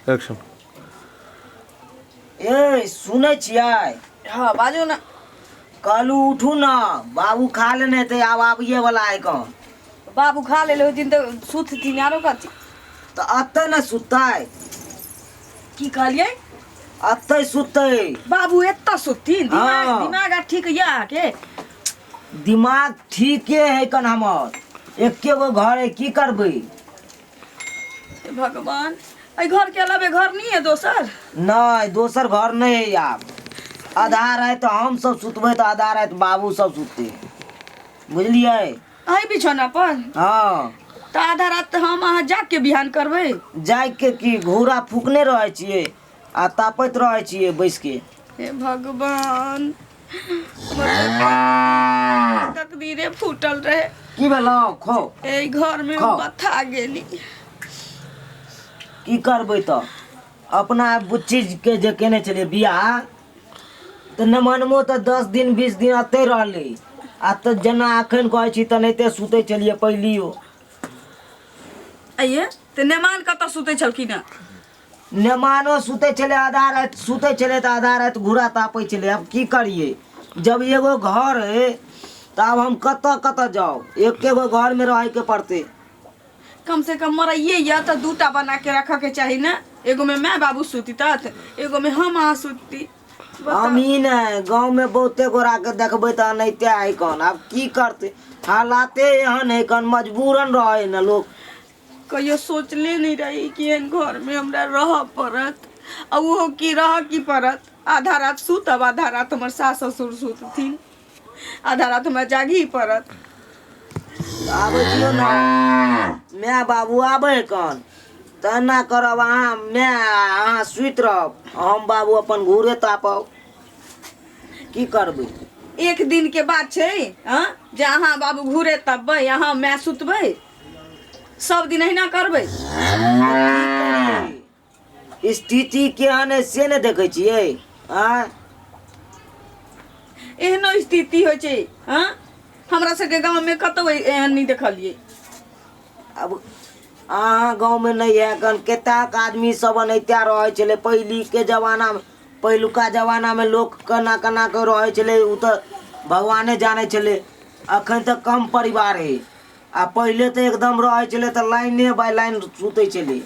Action. ए, सुनै छियै? हँ, बाजू ने। कहलू उठू ने, बाबू खा लेने हेतै, आब आबिये वाला है कन। बाबू खा लेले होथिन तऽ सुतथिन, आरो कथी? तऽ अतै ने सुततै। की कहलियै? अतै सुततै। बाबू एतऽ सुतथिन? दिमाग हँ। दिमाग आर ठीक यऽ अहाँके? दिमाग ठीके है कन हमर, एके गो घर है, की करबै? हे भगवान, एहि घर के अलावे घर नहीं है दोसर? नहीं, दोसर घर नहीं है। आब आधा राति हम सब सुतबै तऽ आधा राति बाबू सब सुतते, बुझलियै? एहि बिछौना पर? हँ। तऽ आधा रात हम अहाँ जाग के बिहान करबै? जाग के की, घूरा फूकने रहै छियै आ तापैत रहै छियै बैस के। हे भगवान, हमर तऽ तकदीरे फूटल रहे। की भेलौ? खो। एहि घर में खाओ। बथा गेली। की करबै तऽ, अपना बुच्ची के जे केने छलियै बियाह तऽ नमनमो तऽ 10 दिन 20 दिन अतै रहलै, आ तऽ जेना अखन कहै छी तेनाहिते सुतै छलियै पहिलियो। आइये तऽ नेमान कतऽ सुतै छलखिन हँ? नेमानो सुतै छलै, आधा राति सुतै छलै तऽ आधा राति घूरा तापै छलै। आब की करियै, जब एगो घर है तऽ आब हम कतऽ कतऽ जाउ? एके गो घरमे रहैके पड़तै। कम से कम मरैये यऽ तऽ दूटा बना के रखऽ के चाही ने, एगो में माय बाबू सुतितथ, एगो में हम अहाँ सुतती। बताउ। हम ही नहि, गाँवमे बहुते गोराके देखबै तऽ एनाहिते है कन। आब की करतै, हालाते एहन है कन, मजबूरन रहै ने लोक। कहियो सोचले नहीं रही कि एहन घर में हमरा रहऽ पड़त, आ ओहो की रहऽ की पड़त, आधा रात सुतब, आधा रात हमर सास ससुर सुतथिन, आधा रात हमरा जागही पड़त। आबै छियौ ने, माय बाबू आबै कन तऽ एना करब, अहाँ माय अहाँ सुति रहब, हम बाबू अपन घूरे तापब। की करबै? एक दिन के बात छै हँ जे अहाँ बाबू घूरे तपबै, अहाँ माय सुतबै, सब दिन अहिना करबै? स्थिति केहन है से ने देखै छियै आँय? एहनो स्थिति होइ छै हँ? हमरा सबके गाँवमे कतौ एहन नहि देखलियै। अब अहाँ गाँवमे नहि है कन, कतेक आदमी सब एनाहिते रहै छलै पहिलीके जमानामे। पहिलुका जमानामे लोक केना केना कऽ रहै छलै ओ तऽ भगवाने जानै छलै। अखन तऽ कम परिवार है, आ पहिले तऽ एकदम रहै छलै तऽ लाइने बाय लाइन सुतै छलै।